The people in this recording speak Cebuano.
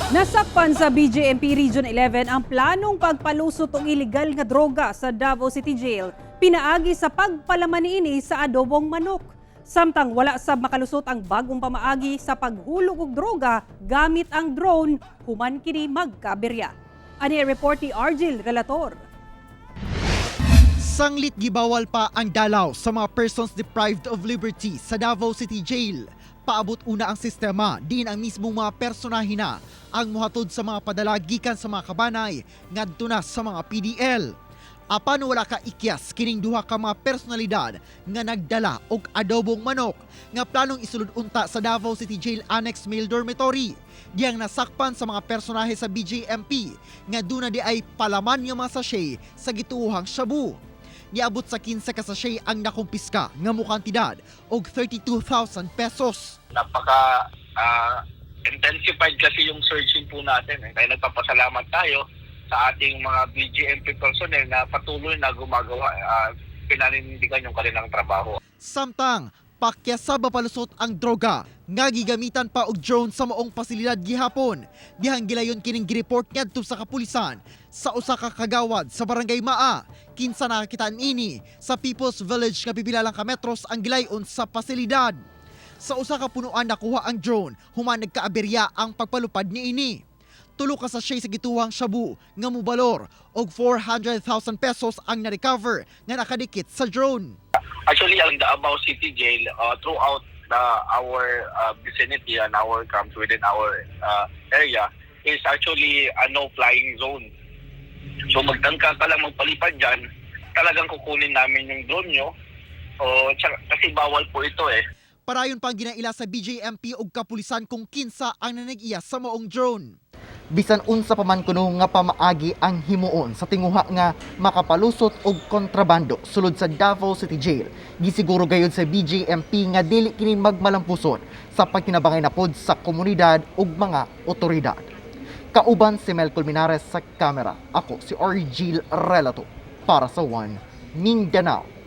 Nasakpan sa BJMP Region 11 ang planong pagpalusot og illegal nga droga sa Davao City Jail pinaagi sa pagpalaman niini sa adobong manok. Samtang wala sab makalusot ang bagong pamaagi sa paghulog og droga gamit ang drone human kini magkaaberya. Ani report ni Argil Relator. Sanglit gibawal pa ang dalaw sa mga persons deprived of liberty sa Davao City Jail. Paabot una ang sistema, diin ang mismong mga personahe na ang muhatod sa mga padala gikan sa mga kabanay ngadto na sa mga PDL. Apan wala ka ikyas kining duha ka mga personalidad nga nagdala og adobong manok nga planong isulod unta sa Davao City Jail Annex Male Dormitory. Diyang nasakpan sa mga personahe sa BJMP nga duna di ay palaman nga mga sachet sa gituohang shabu. Niabot sa 15 ka sachet ang nakumpiska nga mukantidad og 32,000 pesos. Napaka intensified kasi yung searching po natin, eh. Kaya nagpapasalamat tayo sa ating mga BJMP personnel na patuloy na gumagawa, pinaninindigan yung kanilang trabaho. Samtang pakyasa ba palusot ang droga nga gigamitan pa og drone sa maong pasilidad gihapon. Dihang gilayon kining gireport ngadto sa kapulisan sa usa ka kagawad sa Barangay Maa. Kinsa nakakitaan ini sa People's Village nga pipila lang ka metros ang gilayon sa pasilidad. Sa usa ka punuan nakuha ang drone human nagkaaberya ang pagpalupad niini. Tulo ka sachet sa gituohang shabu nga mubalor og 400,000 pesos ang na-recover nga nakadikit sa drone. Actually, ang Davao City Jail, throughout our vicinity and our camps within our area is actually a no-flying zone. So magtangka ka lang magpalipad dyan, talagang kukunin namin yung drone nyo. O, kasi bawal po ito eh. Parayon pang ginaila sa BJMP og kapulisan kung kinsa ang nanag-iya sa maong drone. Bisan unsa pa man kuno nga pamaagi ang himuon sa tinguha nga makapalusot og kontrabando sulod sa Davao City Jail, gisiguro gayud sa BJMP nga dili kini magmalampuson sa pagkinabangay na pod sa komunidad ug mga otoridad. Kauban si Mel Colmenares sa kamera. Ako si Argil Relato para sa One Mindanao.